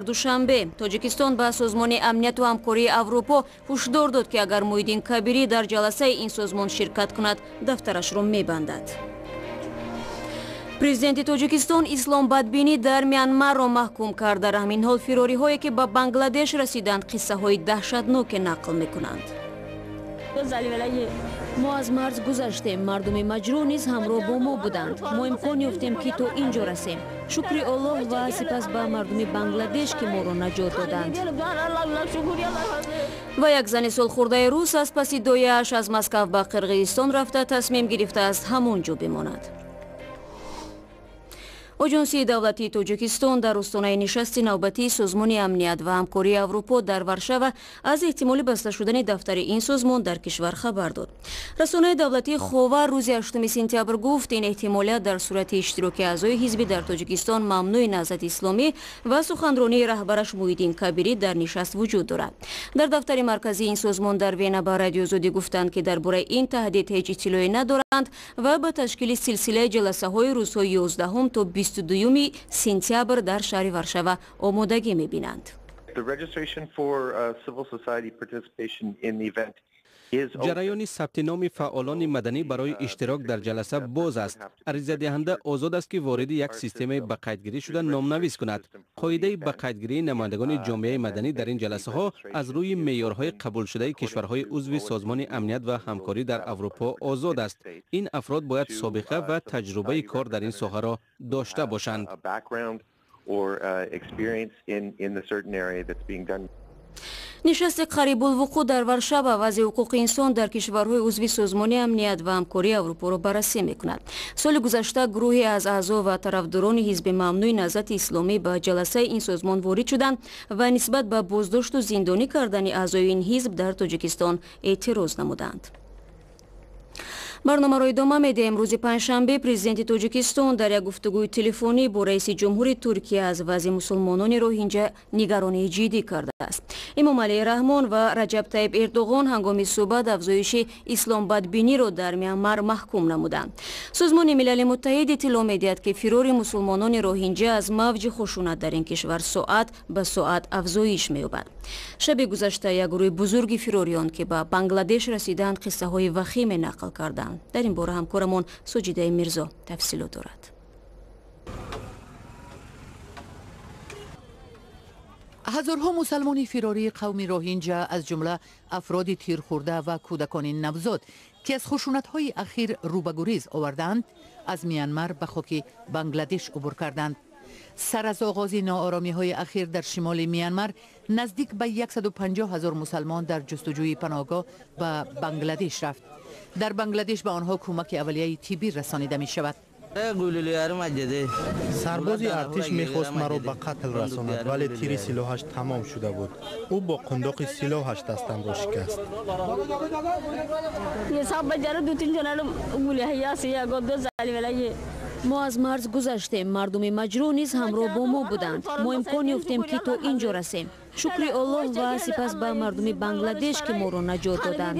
Душанбе. Тоҷикистон ба Созмони Амнияту Ҳамкории Аврупо ҳушдор дод, ки агар Муҳиддин Кабирӣ дар ҷаласаи ин созмон ширкат кунад, дафтарашро мебандад. Президенти Тоҷикистон исломбадбинӣ дар Мянмарро маҳкум кард. Дар ҳамин ҳол фирориҳое, ки ба Бангладеш расиданд, қиссаҳои даҳшатноке нақл мекунанд. Мо аз марз гузаштем, мардуми маҷрӯҳ низ ҳамроҳ бо мо буданд. Мо имкон ёфтем, ки то ин ҷо расем. Шукри Оллоҳ ва сипас ба мардуми Бангладеш, ки моро наҷот доданд. Ва як зани солхӯрдаи рус аз паси дояаш аз Москав ба Қирғизистон рафта, тасмим гирифтааст ҳамон ҷо бимонад. Оҷонсии давлатии Тоҷикистон дар остонаи нишасти навбатии Созмони Амният ва Ҳамкории Аврупо дар Варшава аз эҳтимоли баста шудани дафтари ин созмон дар кишвар хабар дод. Расонаи давлатии Ховар рӯзи 8 сентябр гуфт, ин эҳтимолият дар сурати иштироки аъзои ҳизби дар Тоҷикистон мамнӯи Наҳзати Исломӣ ва суханронии раҳбараш Муҳиддин Кабирӣ дар нишаст вуҷуд дорад. Дар дафтари марказии ин созмон дар Вена ба Радиои Озодӣ гуфтанд, ки дар бораи ин таҳдид ҳеҷ иттилоъе надоранд ва ба ташкили силсилаи ҷаласаҳои рӯзҳои 11 то 22 сентябр дар шаҳри Варшава омодагӣ мебинанд. Ҷараёни сабти номи фаъолони маданӣ барои иштирок дар ҷаласа боз аст. Аризадиҳанда озод аст, ки вориди як системаи ба қайдгирӣ шуда номнавис кунад. Қоидаи ба қайдгирии намояндагони ҷомеаи маданӣ дар ин ҷаласаҳо аз рӯи меъёрҳои қабулшудаи кишварҳои узви Созмони Амният ва Ҳамкорӣ дар Аврупо озод аст. Ин афрод бояд собиқа ва таҷрубаи кор дар ин соҳаро дошта бошанд. Нишасти қарибулвуқӯъ дар Варшава вазъи ҳуқуқи инсон дар кишварҳои узви Созмони Амният ва Ҳамкории Аврупоро баррасӣ мекунад. Соли гузашта гурӯҳе аз аъзо ва тарафдорони ҳизби мамнӯи Наҳзати Исломӣ ба ҷаласаи ин созмон ворид шуданд ва нисбат ба боздошту зиндонӣ кардани аъзои ин ҳизб дар Тоҷикистон эътироз намуданд. Барномаро идома медиҳем. Рӯзи панҷшанбе президенти Тоҷикистон дар як гуфтугӯи телефонӣ бо раиси ҷумҳури Туркия аз вазъи мусулмонони роҳинҷа нигаронии ҷиддӣ кардааст. Эмомалӣ Раҳмон ва Раҷаб Таиб Эрдоғон ҳангоми суҳбат афзоиши исломбадбиниро дар Мянмар маҳкум намуданд. Созмони Милали Муттаҳид иттилоъ медиҳад, ки фирори мусулмонони роҳинҷа аз мавҷи хушунат дар ин кишвар соат ба соат афзоиш меёбад. Шаби гузашта як гурӯҳи бузурги фирориён, ки ба Бангладеш расиданд, қиссаҳои вахиме нақл карданд. Дар ин бора ҳамкорамон Соҷидаи Мирзо тафсилот дорад. Ҳазорҳо мусалмони фирории қавми роҳинҷа, аз ҷумла афроди тирхӯрда ва кӯдакони навзод, ки аз хушунатҳои ахир рӯ ба гурез овардаанд, аз Мянмар ба хоки Бангладеш убур карданд. Сар аз оғози нооромиҳои ахир дар шимоли Мянмар наздик ба 150 ҳазор мусалмон дар ҷустуҷӯи паноҳгоҳ ба Бангладеш рафт. Дар Бангладеш ба онҳо кӯмаки аввалияи тиббӣ расонида мешавад. Сарбози артиш мехост маро ба қатл расонад, вале тири силоҳаш тамом шуда буд. Ӯ бо қундоқи силоҳаш дастамро шикаст. Мо аз марз гузаштем, мардуми маҷрӯҳ низ ҳамроҳ бо мо буданд. Мо имкон ёфтем, ки то ин ҷо расем. Шукри Оллоҳ ва сипас ба мардуми Бангладеш, ки моро наҷот доданд.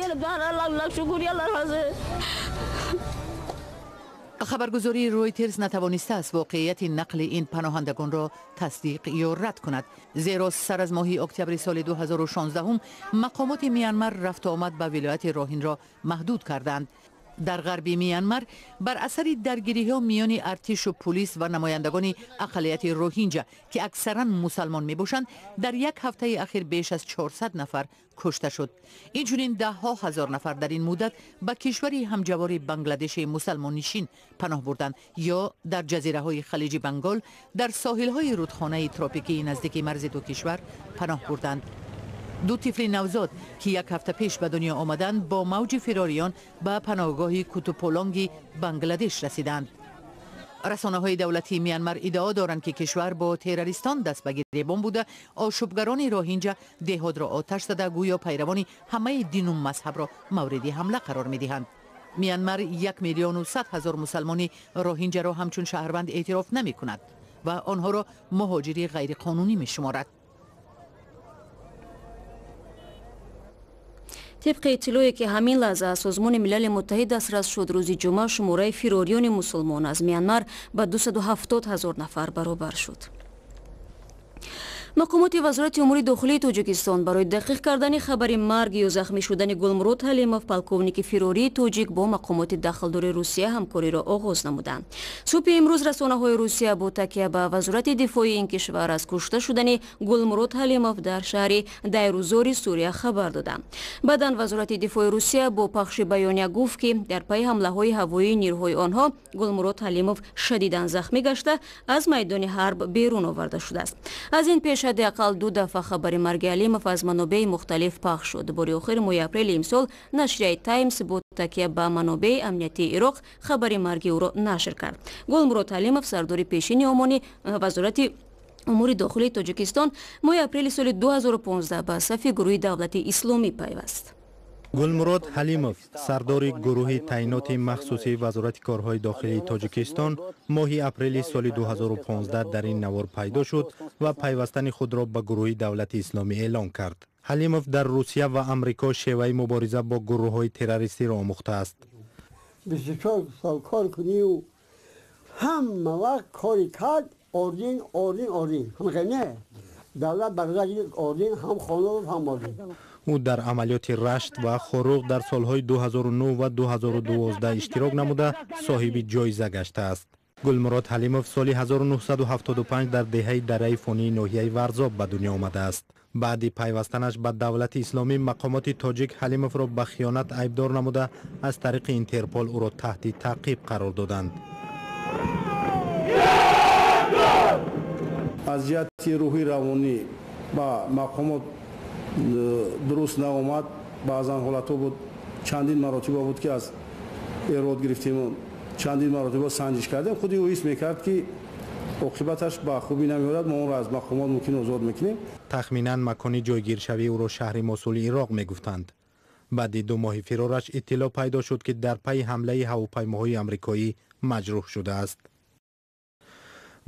Хабаргузории Ройтерс натавонистааст воқеияти нақли ин паноҳандагонро тасдиқ ё рад кунад, зеро сар аз моҳи октябри соли 2016 мақомоти Мянмар рафтуомад ба вилояти Роҳинро маҳдуд карданд. Дар ғарби Мянмар бар асари даргириҳо миёни артишу пулис ва намояндагони ақаллияти роҳинҷа, ки аксаран мусалмон мебошанд, дар як ҳафтаи ахир беш аз 400 нафар кушта шуд. Инчунин даҳҳо ҳазор нафар дар ин муддат ба кишвари ҳамҷавори Бангладеши мусалмоннишин паноҳ бурданд ё дар ҷазираҳои Халиҷи Бангол дар соҳилҳои рудхонаи тропикии наздики марзи ду кишвар паноҳ бурданд. Ду тифли навзод, ки як ҳафта пеш ба дунё омаданд, бо мавҷи фирориён ба паноҳгоҳи Кутуполонги Бангладеш расиданд. Расонаҳои давлатии Мянмар иддао доранд, ки кишвар бо террористон даст ба гиребон буда, ошӯбгарони роҳинҷа деҳотро оташ зада, гӯё пайравони ҳамаи дину мазҳабро мавриди ҳамла қарор медиҳанд. Мянмар 1 100 000 мусалмони роҳинҷаро ҳамчун шаҳрванд эътироф намекунад ва онҳоро муҳоҷири ғайриқонунӣ мешуморад. Тибқи иттилоъе, ки ҳамин лаҳза аз Созмони Милали Муттаҳид дастрас шуд, рӯзи ҷумъа шумораи фирориёни мусулмон аз Мянмар ба 270 ҳазор нафар баробар шуд. Мақомоти Вазорати умури дохилии Тоҷикистон барои дақиқ кардани хабари марг ё захмӣ шудани Гулмурод Ҳалимов, полковники фирории тоҷик, бо мақомоти дахлдори Русия ҳамкориро оғоз намуданд. Субҳи имрӯз расонаҳои Русия бо такя ба Вазорати дифои ин кишвар аз кушта шудани Гулмурод Ҳалимов дар шаҳри Дайрузори Сурия хабар доданд. Баъдан Вазорати дифои Русия бо пахши баёния гуфт, ки дар пайи ҳамлаҳои ҳавоии нирӯҳои онҳо Гулмурод Ҳалимов шадидан захмӣ гашта, аз майдони ҳарб берун оварда шудааст. Аз ин пеш ҳадди ақал ду дафъа хабари марги Алимов аз манобеи мухталиф пахш шуд. Бори охир моҳи апрели имсол нашрияи Таймс бо такя ба манобеи амниятии Ироқ хабари марги ӯро нашр кард. Гулмурод Ҳалимов, сардори пешини омони Вазорати умури дохилии Тоҷикистон, моҳи апрели соли 2015 ба сафи гурӯҳи Давлати Исломӣ пайваст. Гулмурод Ҳалимов, сардори гурӯҳи таъиноти махсуси Вазорати корҳои дохилии Тоҷикистон, моҳи апрели соли 2015 дар ин навор пайдо шуд ва пайвастани худро ба гурӯҳи Давлати Исломӣ эълон кард. Ҳалимов дар Русия ва Амрико шеваи мубориза бо гурӯҳҳои террористиро омӯхтааст. 24 сол кор кунию ҳама вақт кори кард, орден, орден, орден, ҳама не, давлат барои орден, ҳам хона, ҳам орден. Ӯ дар амалиёти Рашт ва Хоруғ дар солҳои 2009 ва 2012 иштирок намуда, соҳиби ҷоиза гаштааст. Гулмурод Ҳалимов соли 1975 дар деҳаи Дараи Фонии ноҳияи Варзоб ба дунё омадааст. Баъди пайвастанаш ба Давлати Исломӣ мақомоти тоҷик Ҳалимовро ба хиёнат айбдор намуда, аз тариқи Интерпол ӯро таҳти таъқиб қарор доданд. Аз ҷиҳати рӯҳи равонӣ ба мақомот дуруст наомад. Баъзан ҳолатҳо буд, чандин маротиба буд, ки аз эрод гирифтему чандин маротиба санҷиш кардем. Худи ӯ ҳис мекард, ки оқибаташ ба хубӣ намеорад, мо онро аз мақомот мумкин озод мекунем. Тахминан макони ҷойгиршавии ӯро шаҳри Мосули Ироқ мегуфтанд. Баъди 2 моҳи фирораш иттилоъ пайдо шуд, ки дар пайи ҳамлаи ҳавопаймоҳои амрикоӣ маҷрӯҳ шудааст.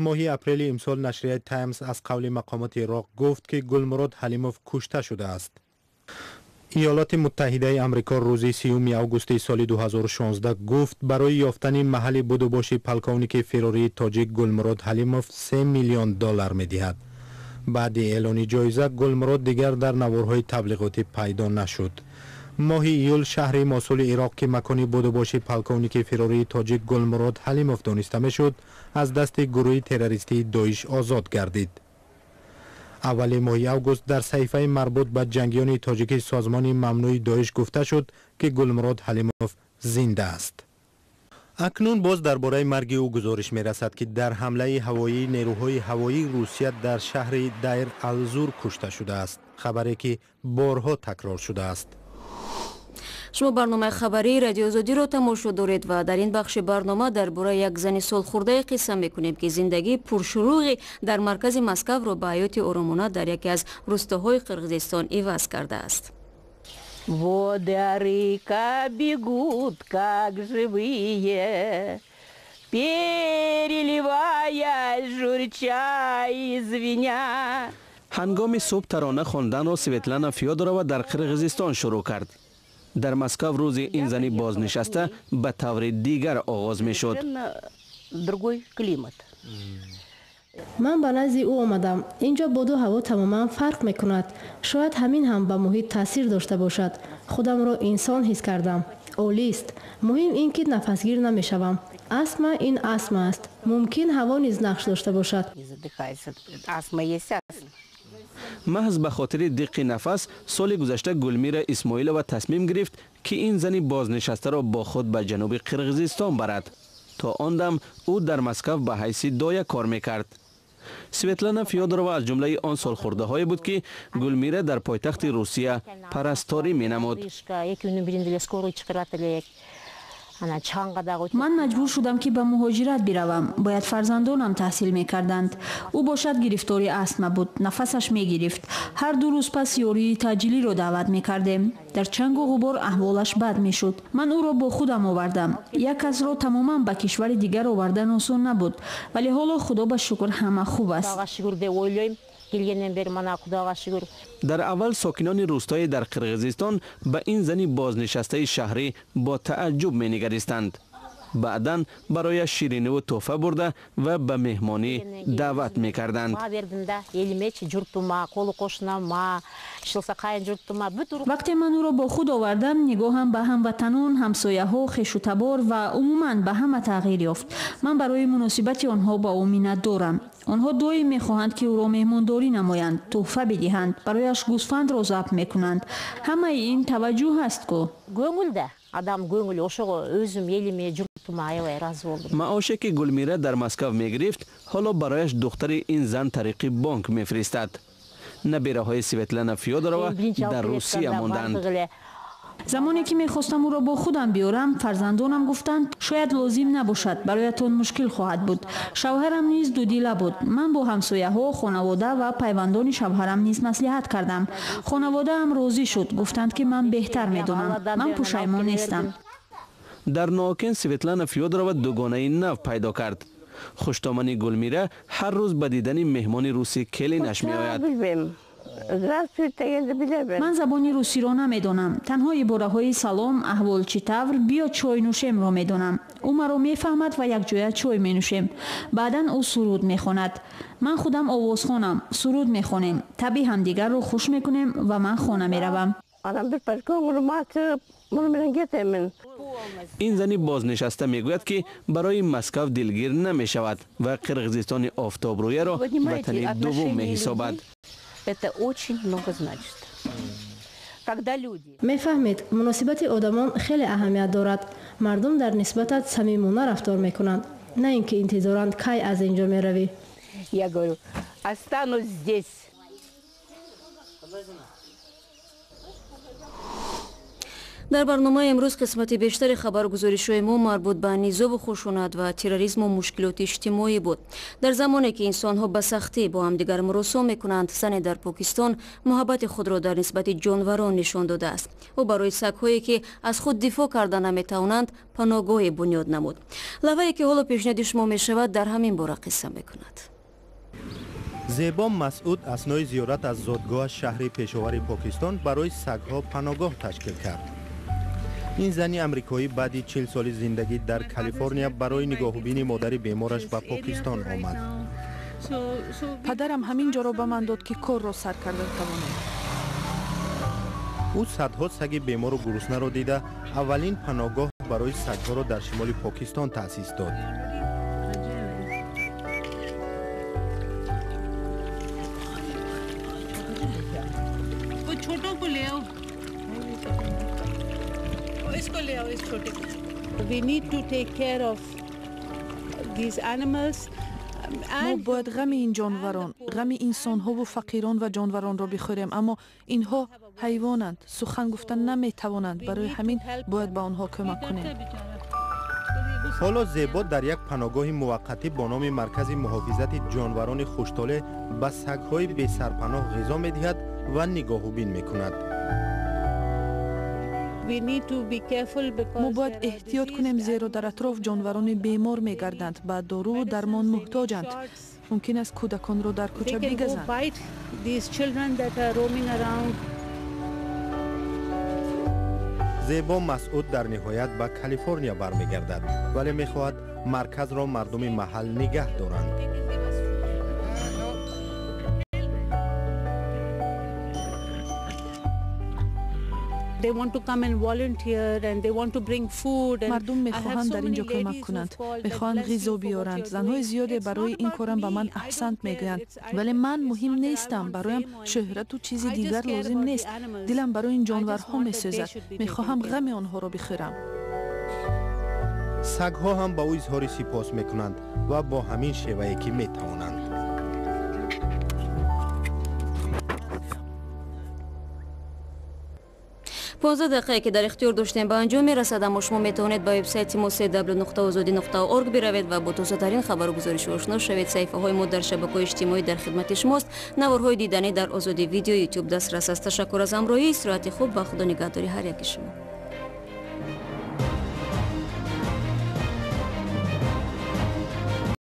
Моҳи апрели имсол нашрияи Таймс аз қавли мақомоти Ироқ гуфт, ки Гулмурод Ҳалимов кушта шудааст. Иёлоти Муттаҳидаи Амрико рӯзи 30 августи соли 2016 гуфт, барои ёфтани маҳалли будубоши полковники фирории тоҷик Гулмурод Ҳалимов 3 миллион доллар медиҳад. Баъди эълони ҷоиза Гулмурод дигар дар наворҳои таблиғотӣ пайдо нашуд. Моҳи июл шаҳри Мосули Ироқ, ки макони будубоши полковники фирории тоҷик Гулмурод Ҳалимов дониста мешуд, аз дасти гурӯҳи террористии Доиш озод гардид. Аввали моҳи август дар саҳифаи марбут ба ҷангиёни тоҷики созмони мамнӯи Доиш гуфта шуд, ки Гулмурод Ҳалимов зинда аст. Акнун боз дар бораи марги ӯ гузориш мерасад, ки дар ҳамлаи ҳавоии нерӯҳои ҳавоии Русия дар шаҳри Дайр Алзур кушта шудааст, хабаре ки борҳо такрор шудааст. Шумо барномаи хабарии Радиоозодиро тамошо доред ва дар ин бахши барнома дар бораи як зани солхӯрдае қисса мекунем, ки зиндагии пуршурӯғи дар маркази Москавро ба ҳаёти оромона дар яке аз рӯстоҳои Қирғизистон иваз кардааст. Воды арыка бегут, как живые, переливаясь, журча и звеня. Ҳангоми субҳ тарона хонданро Светлана Фёдорова дар Қирғизистон шурӯъ кард. Дар Москав рӯзи ин зани бознишаста ба таври дигар оғоз мешуд. Ман ба назди ӯ омадам. Инҷо боду ҳаво тамоман фарқ мекунад. Шояд ҳамин ҳам ба муҳит таъсир дошта бошад. Худамро инсон ҳис кардам. Олист. Муҳим ин ки нафасгир намешавам. Астма ин астма аст. Мумкин ҳаво низ нақш дошта бошад. Маҳз ба хотири диққи нафас соли гузашта Гулмира Исмоилова тасмим гирифт, ки ин зани бознишастаро бо худ ба ҷануби Қирғизистон барад. То он дам ӯ дар Москав ба ҳайси доя кор мекард. Светлана Фёдорова аз ҷумлаи он солхӯрдаҳое буд, ки Гулмира дар пойтахти Русия парасторӣ менамуд. Ман маҷбур шудам, ки ба муҳоҷират биравам. Бояд фарзандонам таҳсил мекарданд. Ӯ бошад гирифтори астма буд, нафасаш мегирифт. Ҳар 2 рӯз пас ёрии таъҷилиро даъват мекардем. Дар чангу ғубор аҳволаш бад мешуд. Ман ӯро бо худам овардам. Як касро тамоман ба кишвари дигар овардан осон набуд, вале ҳоло худо ба шукр ҳама хуб аст. Дар аввал сокинони рӯстои дар Қирғизистон ба ин зани бознишастаи шаҳрӣ бо тааҷҷуб менигаристанд. Баъдан барояш шириниву тӯҳфа бурда ва ба меҳмонӣ даъват мекарданд. Вақте ман ӯро бо худ овардам, нигоҳам ба ҳамватанон, ҳамсояҳо, хешу табор ва умуман ба ҳама тағйир ёфт. Ман барои муносибати онҳо ба ӯ миннатдорам. Онҳо доим мехоҳанд, ки ӯро меҳмондорӣ намоянд, тӯҳфа бидиҳанд, барояш гӯсфандро забҳ мекунанд. Ҳамаи ин таваҷҷӯҳ аст ку. Адам көңүл, ошого өзүм элиме, журтума аябай ыраазы болдум. Маоше ки Гулмира дар Москав мегирифт, ҳоло барояш духтари ин зан тариқи бонк мефиристад. Набираҳои Светлана Фёдорова дар Русия монданд. Замоне ки мехостам ӯро бо худам биёрам, фарзандонам гуфтанд, шояд лозим набошад, бароятон мушкил хоҳад буд. Шавҳарам низ дудила буд. Ман бо ҳамсояҳо, хонавода ва пайвандони шавҳарам низ маслиҳат кардам. Хонаводаам розӣ шуд, гуфтанд, ки ман беҳтар медонам. Ман пушаймон нестам. Дар Нокен Светлана Фёдорова дугонаи нав пайдо кард. Хуштомани Гулмира ҳар рӯз ба дидани меҳмони руси келинаш меояд. Ман забони русиро намедонам. Танҳо ибораҳои салом, аҳвол чӣ тавр, биё чой нӯшемро медонам. Ӯ маро мефаҳмад ва якҷоя чой менӯшем. Баъдан ӯ суруд мехонад. Ман худам овозхонам, суруд мехонем, табъи ҳамдигарро хуш мекунем ва ман хона меравам. Ин зани бознишаста мегӯяд, ки барои Москав дилгир намешавад ва Қирғизистони офтобрӯяро ватани дуввум меҳисобад. Это очень много значит. Когда люди... Мефаҳмед, муносибати одамон хеле аҳамият дорад. Мардум дар нисбатат самимона рафтор мекунанд, на ин ки интизоранд, кай аз ин ҷо меравӣ. Я говорю, останусь здесь. Дар барномаи имрӯз қисмати бештари хабаргузоришҳои мо марбут ба низову хушунат ва терроризму мушкилоти иҷтимоӣ буд. Дар замоне ки инсонҳо ба сахтӣ бо ҳамдигар муросо мекунанд, зане дар Покистон муҳаббати худро дар нисбати ҷонварон нишон додааст. Ӯ барои сагҳое, ки аз худ дифоъ карда наметавонанд, паноҳгоҳе бунёд намуд. Лавҳае, ки ҳоло пешниҳоди шумо мешавад, дар ҳамин бора қисса мекунад. Зебо Масъуд аснои зиёрат аз зодгоҳаш, шаҳри Пешовари Покистон, барои сагҳо паноҳгоҳ ташкил кард. Ин зани амрикоӣ баъди 40 соли зиндагӣ дар Калифорния барои нигоҳубини модари бемораш ба Покистон омад. Падарам ҳамин ҷоро ба ман дод, ки корро сар карда тавонем. Ӯ садҳо саги бемору гуруснаро дида, аввалин паноҳгоҳ барои сагҳоро дар шимоли Покистон таъсис дод. छोटों को ले आओ, इसको ले आओ, इस छोटे को। We need to take care of these animals. Мо бояд ғами ин ҷонварон, ғами инсонҳову фақирон ва ҷонваронро бихӯрем, аммо инҳо ҳайвонанд, сухан гуфта наметавонанд, барои ҳамин бояд ба онҳо кӯмак кунем. Ҳоло Зебо дар як паноҳгоҳи муваққатӣ бо номи Маркази муҳофизати ҷонварони хуштолеъ ба сагҳои бесарпаноҳ ғизо медиҳад ва нигоҳубин мекунад. Мо бояд эҳтиёт кунем, зеро дар атроф ҷонварони бемор мегарданд, ба доруву дармон муҳтоҷанд. Мумкин аст, кӯдаконро дар кӯча бигазанд. Зебо Масъуд дар ниҳоят ба Калифорния бармегардад, вале мехоҳад марказро мардуми маҳал нигаҳ доранд. Мардум мехоҳанд дар ин ҷо кӯмак кунанд, мехоҳанд ғизо биёранд. Занҳои зиёде барои ин корам ба ман аҳсант мегӯянд, вале ман муҳим нестам. Бароям шӯҳрату чизи дигар лозим нест. Дилам барои ин ҷонварҳо месӯзад, мехоҳам ғами онҳоро бихӯрам. Сагҳо ҳам ба ӯ изҳори сипос мекунанд ва бо ҳамин шевае, ки метавонанд. 15 дақиқае, ки дар ихтиёр доштем, ба анҷом мерасад, аммо шумо метавонед ба вебсайти мо cw.ozodi.org биравед ва бо тозатарин хабару гузоришҳо ошно шавед. Саҳифаҳои мо дар шабакаҳои иҷтимоӣ дар хидмати шумост. Наворҳои диданӣ дар Озодӣ Видео, Ютуб дастрас аст. Ташаккур аз ҳамроҳӣ, истироҳати хуб ва Худо нигаҳдори ҳар яки шумо.